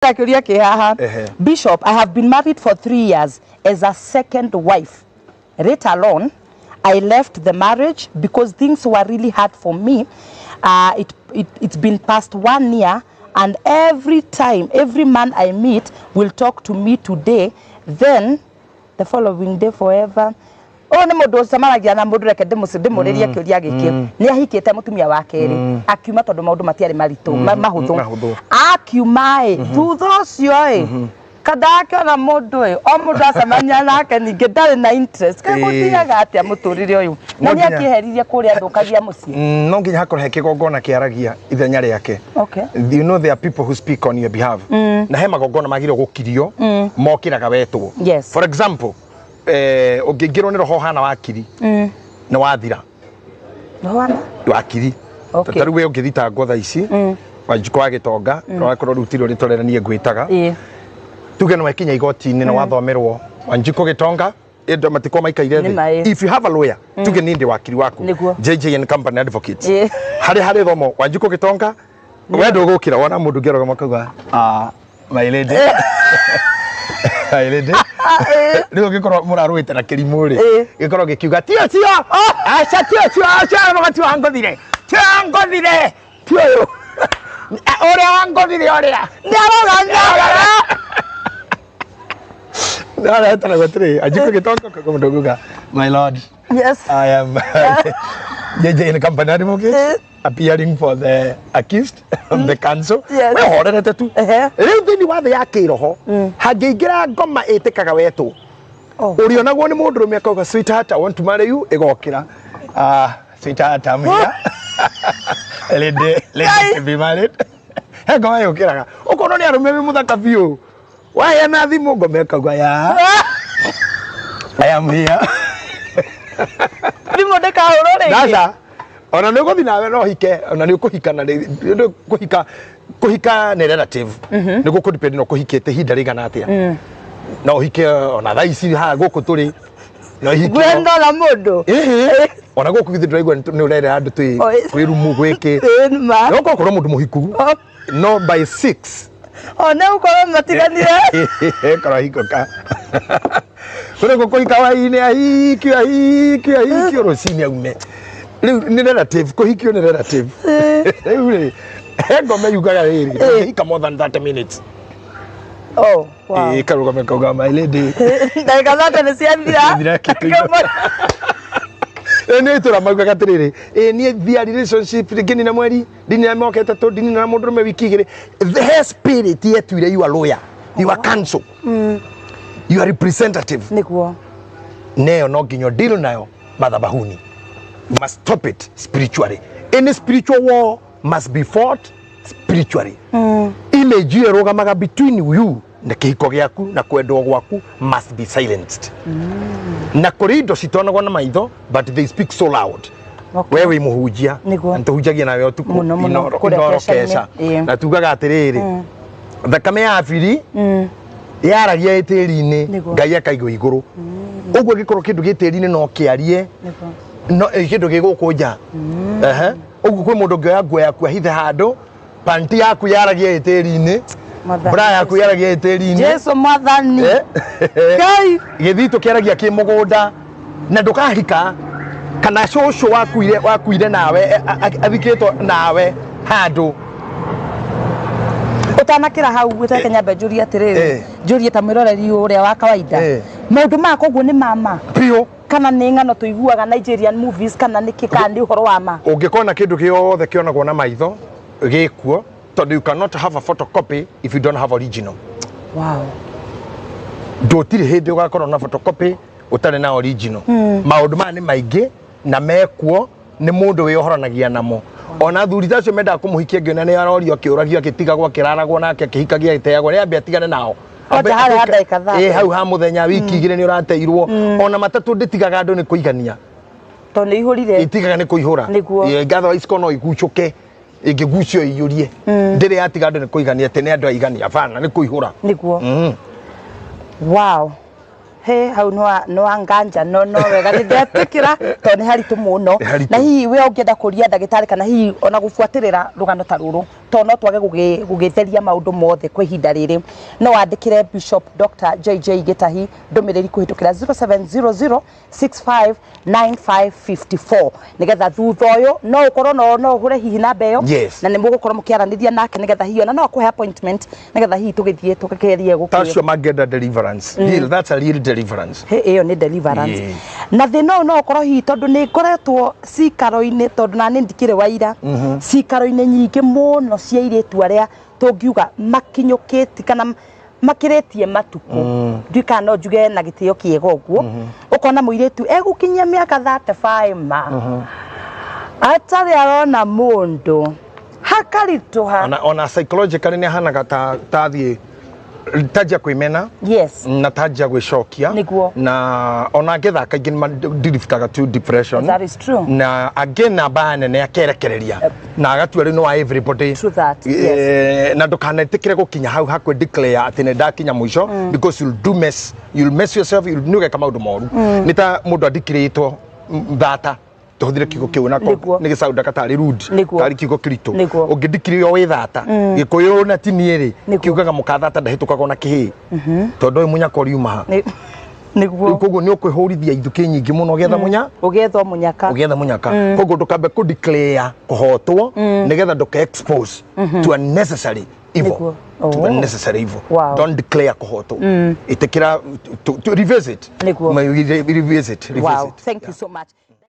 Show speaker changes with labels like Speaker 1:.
Speaker 1: Kĩũria kĩ haha.
Speaker 2: Ehe.
Speaker 1: Bishop, I have been married for 3 years as a second wife. Later on, I left the marriage because things were really hard for me. It's been past one year, and every time, every man I meet will talk to me today, then the following day forever. Ũyũ nĩ mũndũ ũcemanagia na mũndũ. Reke ndĩmũrĩrie kĩũria gĩkĩ. Nĩ ahikĩte mũtumia wa kerĩ, akiuma tondũ maũndũ matiarĩ maritũ, mahũthũ.
Speaker 2: Mahũthũ.
Speaker 1: Akiuma ĩ, thutha ũcio ĩ, kandakĩona mũndũ ĩ, o mũndũ acemania nake ningĩ ndarĩ na interest. Kaĩ gũthiaga atĩa mũtũrĩre ũyũ? Na
Speaker 2: No
Speaker 1: nĩ akĩheririe kũrĩa thũkagia mũciĩ.
Speaker 2: No nginya hakorwo he kĩgongona kĩaragia ithenya rĩake. You know there are people who speak on your behalf, na he magongona magĩrĩirwo gũkirio mokĩraga wetwo. For example, ũngĩingĩrwo nĩ roho hana wakiri, nĩ wathira.
Speaker 1: Nĩwona?
Speaker 2: Wakiri. Ta rĩu we ũngĩthitangwo thaa ici, Wanjikũ wa Gĩtonga, wakorwo rĩu tirĩ rĩtwa rĩrĩa niĩ ngwĩtaga, tuge nĩ wakinya igoti-inĩ na wathomerwo Wanjikũ Gĩtonga, ĩndo matikorwo maikaire
Speaker 1: Nĩ ma,
Speaker 2: thĩ.
Speaker 1: ĩ.
Speaker 2: If you have a lawyer, tuge niĩ ndĩ wakiri waku, JJN Company Advocates, harĩ thomo Wanjikũ Gĩtonga, we ndũgũkĩra wona mũndũ ũngĩ arũgama akauga, "Ah, my lady, my lady." Rĩu ũngĩkorwo mũrarũĩte na kĩrimũ rĩ, gĩkorwo gĩkiuga, "Ti ũcio, aca, ti ũcio, aca, magati wangothire, ti wangothire, ti ũyũ ũrĩa wangothire, ũrĩa
Speaker 1: Nĩ aroga.
Speaker 2: Aretana atĩrĩ, 'Wanjikũ Gĩtonga,' ũkauga mũndũ ũngiuga, "My lord, I am JJ Company Advocate, appearing for the accused, the counsel." We horerete tu. Rĩu thĩinĩ wa thĩ ya kĩroho hangĩingĩra ngoma ĩtĩkaga wetwo. Ũrĩonagwo nĩ mũndũrũme akauga, "Sweetheart, I want to marry you," ĩgokĩra, "Ah, sweetheart, I'm here, lady, lady to be married." He ngoma yũkĩraga ũkorwo nĩ arũme wĩ mũthaka biũ, waheana thimũ, ngoma ĩkauga, "Ya, I am here."
Speaker 1: Thimũ ndĩkahũrwo rĩngĩ.
Speaker 2: Ndaca, ona nĩ ũgũthiĩ nawe no hike, ona nĩ ũkũhika, na nĩ kũhika, kũhika nĩ relative, nĩ gũkũ depend na ũkũhikĩte ihinda rĩigana atĩa. No ũhike ona thaa ici haha gũkũ tũrĩ, no ũhike.
Speaker 1: Ngwenda na mũndũ.
Speaker 2: Ĩhĩ, ona gũkũ githĩ ndĩraigua nĩ ũrerera andũ twĩ kwĩ rumu gwĩkĩ.
Speaker 1: Ĩ, nĩ ma.
Speaker 2: No ũkorwo mũndũ mũhiku, no by 6
Speaker 1: O nĩ gũkorwo matiganire.
Speaker 2: Korwo hingũka kũrĩ gũkũhika hwaĩ-inĩ, ahikio, ahikio, ahikio, rũcinĩ aume. Rĩu nĩ relative, kũhikio nĩ relative. Rĩu rĩ, he ngoma yugaga rĩrĩ, ndũngĩhika more than 30 minutes.
Speaker 1: Oh, wow.
Speaker 2: Ĩĩ, karũgame kauga, "My lady."
Speaker 1: Ndagĩka 30 nĩ ciathira.
Speaker 2: Ciathira, kĩtũigo. Rĩu nĩ itũra maugaga atĩrĩrĩ, ĩ niĩ thia relationship ngĩnina mweri, ndinina mĩaka 3, ndinina na mũndũrũme wiki 2. The spirit yetuire you are lawyer, you are counsel, you are representative. Neyo no nginya deal nayo madhabahuni. You must stop it spiritually. Any spiritual war must be fought spiritually. Image ĩyo ĩrũgamaga between you na kĩhiko gĩaku na kwendwo gwaku must be silenced. Na kũrĩ indo citonagwo na maitho, but they speak so loud. We wĩ mũhunjia. Na tũhunjagia nawe ũtukũ.
Speaker 1: Mũno, mũno, kũrĩa
Speaker 2: inoro
Speaker 1: keca-inĩ.
Speaker 2: keca. Na tugaga atĩrĩrĩ, thakame ya Abiri yaragia ĩ tĩri-inĩ, Ngai akaigwo igũrũ. Ũguo gĩkorwo kĩndũ gĩ tĩri-inĩ no kĩarie, no kĩndũ gĩ gũkũ nja. Ehe. Ũguo kwĩ mũndũ ũngĩoya nguo yaku ahithe handũ, panti yaku yaragia ĩ tĩri-inĩ,
Speaker 1: Mwathani
Speaker 2: bra yaku
Speaker 1: Jesu.
Speaker 2: yaragia ĩ tĩri-inĩ.
Speaker 1: Jesu mwathani. Ngai.
Speaker 2: Gĩthitũ kĩaragia kĩ mũgũnda, na ndũkahika kana cũcũ wakuire nawe, athikĩtwo nawe handũ.
Speaker 1: Ũtanakĩra hau, wĩteke nyambe njũrie atĩrĩrĩ, njũrie ta mwĩroreri ũrĩa wa kawaida, maũndũ maya koguo nĩ mama
Speaker 2: Biũ.
Speaker 1: kana nĩ ng'ano tũiguaga Nigerian movies, kana nĩ kĩ, kana nĩ ũhoro wa ma?
Speaker 2: Ũngĩkona kĩndũ gĩothe kĩonagwo na maitho gĩkuo, tondũ you cannot have a photocopy if you don't have original. Ndũtirĩ hĩndĩ ũgakorwo na photocopy ũtarĩ na original. Maũndũ maya nĩ maingĩ na mekuo, nĩ mũndũ wĩohoranagia namo. Ona athuri ta acio mendaga kũmũhikia, ngĩona nĩ arorio, akĩũragio, akĩtigagwo, akĩraragwo nake, akĩhikagia, agĩteagwo, nĩ ambe atigane nao.
Speaker 1: Kwanja harĩa ha ndagĩka 30.
Speaker 2: Ĩ, hau ha mũthenya, wiki 2 nĩ ũrateirwo. Ona matatũ ndĩtigaga andũ nĩ kũigania.
Speaker 1: Tondũ nĩ ihũrire.
Speaker 2: Itigaga nĩ kũihũra. Ĩ, ngatho ici no igucũke, ĩngĩgucio iyũrie, ndĩrĩ yatiga andũ nĩ kũigania atĩ nĩ andũ aigania, bana nĩ kũihũra.
Speaker 1: Wow, he hau no anganja, no wega nĩ ndetĩkĩra tondũ nĩ haritũ mũno.
Speaker 2: Nĩ haritũ.
Speaker 1: Na hihi we ũngĩenda kũria ndagĩtarĩ kana hihi ona gũbuatĩrĩra rũgano ta rũrũ, To no twage gũgĩtheria maũndũ mothe kwa ihinda rĩrĩ, no wandĩkĩre Bishop Dr. JJ Gĩtahi ndũmĩrĩri kũhĩtũkĩra 0700 659554, nigetha thutha ũyũ no ũkorwo no ũhũre hihi namba ĩyo.
Speaker 2: Yes.
Speaker 1: Na nĩ mũgũkorwo mũkĩaranĩria nake, nĩgetha hihi ona no akũhe appointment, nĩgetha hihi tũgĩthiĩ tũkĩgerie gũkĩ
Speaker 2: Tacio mangĩenda deliverance real, that's a real deliverance.
Speaker 1: He, ĩyo nĩ deliverance.
Speaker 2: Yeah.
Speaker 1: Na thĩna ũyũ no ũkorwo hihi tondũ nĩ ngoretwo cikaro-inĩ, tondũ nani ndikĩrĩ waira, cikaro-inĩ nyingĩ mũno cia airĩtu arĩa tũngiuga makinyũkĩtie kana makĩrĩtie matukũ, ndiũĩ kana no njuge na gĩtĩo kĩega ũguo. Ũkona mũirĩtu egũkinyia mĩaka 35 ma atarĩ arona mũndũ, hakaritũha.
Speaker 2: Ona psychologically nĩ ahanaga ta tathiĩ tanjia kwĩmena na tanjia gwĩcokia. Na ona angĩthaka aingĩ nĩ to depression.
Speaker 1: That is true.
Speaker 2: Na angĩ namba nene akerekereria na agatua rĩu nĩ wa everybody.
Speaker 1: True that, yes.
Speaker 2: Na ndũkanetĩkĩre gũkinya hau hakwĩ declare atĩ nĩ ndakinya mũico, because you'll do mess, you'll mess yourself, you'll nĩ ũgeka maũndũ moru. Nĩ ta mũndũ andikĩrĩtwo thata, tũhũthĩre kiugo kĩu nako nĩ gĩcaundaga tarĩ rude, tarĩ kiugo kĩritũ. Ũngĩndikĩrĩo wĩ thata gĩkũyũ na ti niĩ rĩ, kiugaga mũkathata ndahĩtũkaga ona kĩhĩ, tondũ ũyũ mũnyaka ũriuma ha. Rĩu koguo nĩ ũkwĩhũrithia ithukĩ nyingĩ mũno ũgĩetha mũnya
Speaker 1: Ũgĩethwo mũnyaka.
Speaker 2: Ũgĩetha mũnyaka. Koguo ndũkambe kũ declare kũhotwo, nĩgetha ndũka expose to unnecessary evil. To unnecessary evil. Don't declare kũhotwo, ĩtĩkĩra to revisit. Revisit, revisit.
Speaker 1: Wow, thank you so much.